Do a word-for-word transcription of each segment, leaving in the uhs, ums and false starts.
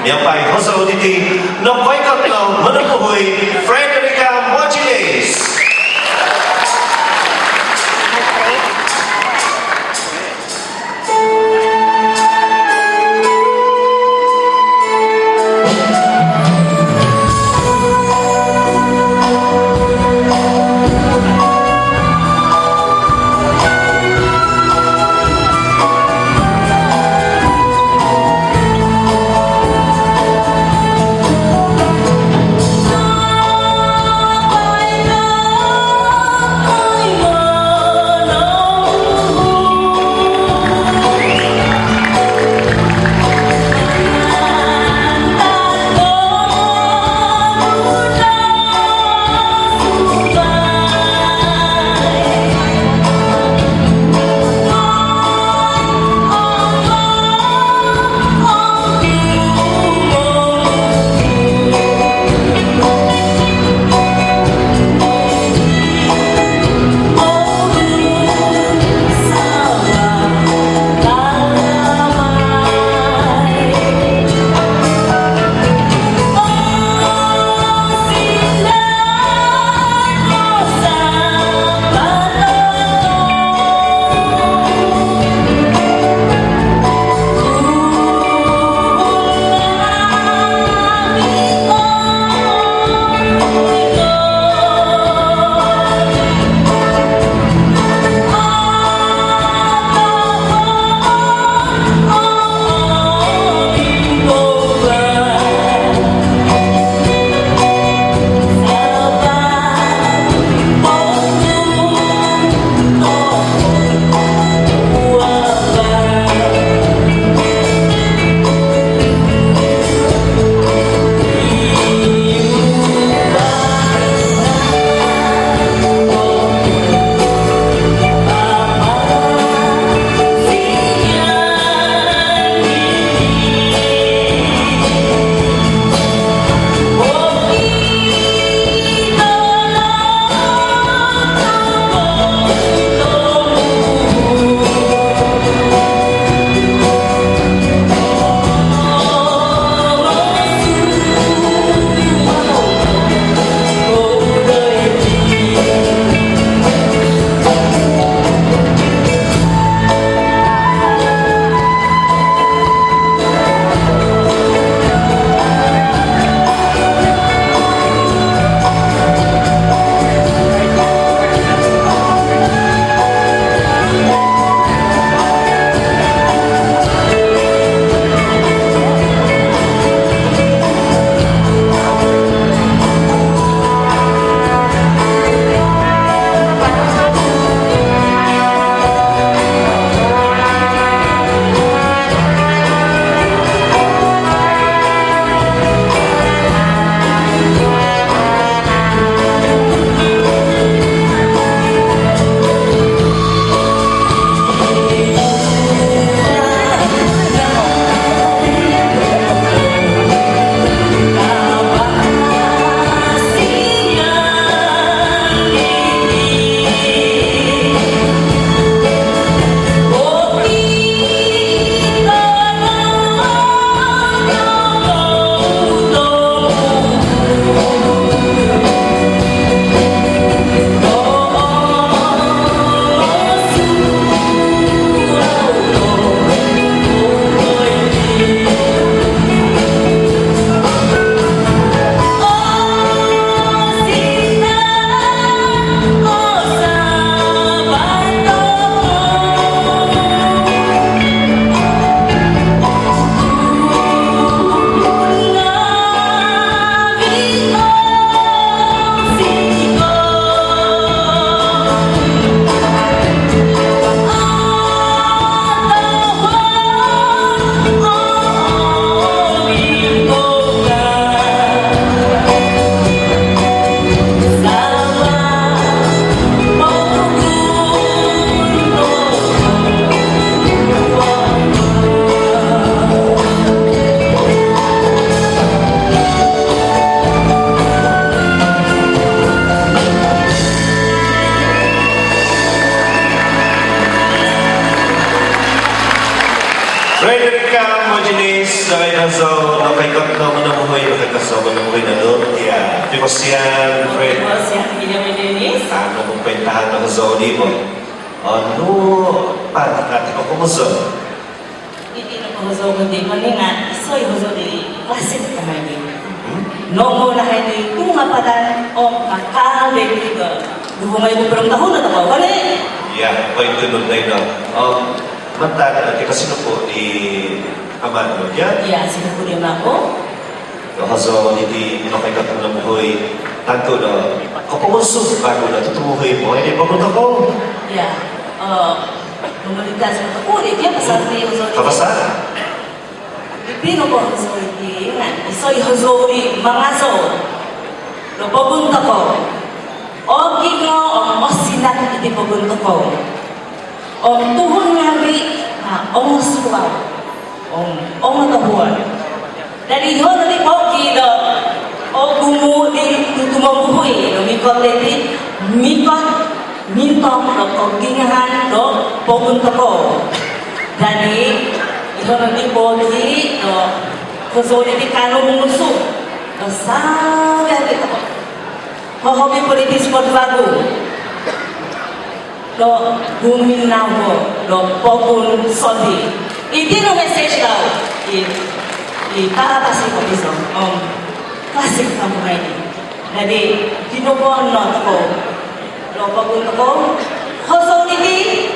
Miampai kozo diti, nokoikot no monupuhui, Frederica Mojilis. Nokoikot no monomuhui, nokoikot no monomuhui no. Ya, terima kasih, Fred. Terima kasih, William Dennis. Anu, mungkin tahan no hozou di bo. Anu, pantakat ko komuso. Iti no hozou ko di, moningat, iso i hozou di klasik ka mai di. Hmm? Nongo na hai di, tunga padan, om kakal di ko. Duo mai ko perang tahun atau kau kali? Ya, apa itu nun dai no? Om, mantad, eh, kita sinupu di aman mo, ya? Ya, sinupu di aman ko. Hozou diti, nokoikot monomuhui, tantu do kopongunsu vagu do tutumuhui po id pogun tokou. Ya, eh, komunitas tokou di, ya, pasal di hozou di. Kapasal? Iti nopo hozou di, nga, iso i hozou di mangazou do pogun tokou. Ogingo om osinat iti pogun tokou. Om tuhun ngaavi, ha, ongosuab. Om, ongotohuod. Dadi iho no di pogi do ogumu di tutumobuhui do mikot diti, mikot mintong do kogingahan do pogun tokou. Dadi iho no di pogi do hozou diti kaanu mongusu do savi-avi tokou. Hohobi po diti sport vagu do guminavo do pogun sodi. Iti no mesej dau i, i para pasi ko iso. Om, klasik kampungai di. Dadi, tinubo no tokou do pogun tokou. Hozou diti,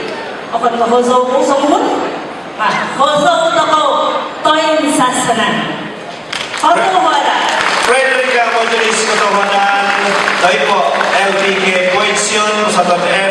okon ko hozou ku songuhun. Ah, hozou tokou toinsasanan. Kotohuadan. Frederica Evangelis, kotohuadan. Toi po L P K Poinsion, Persatuan F.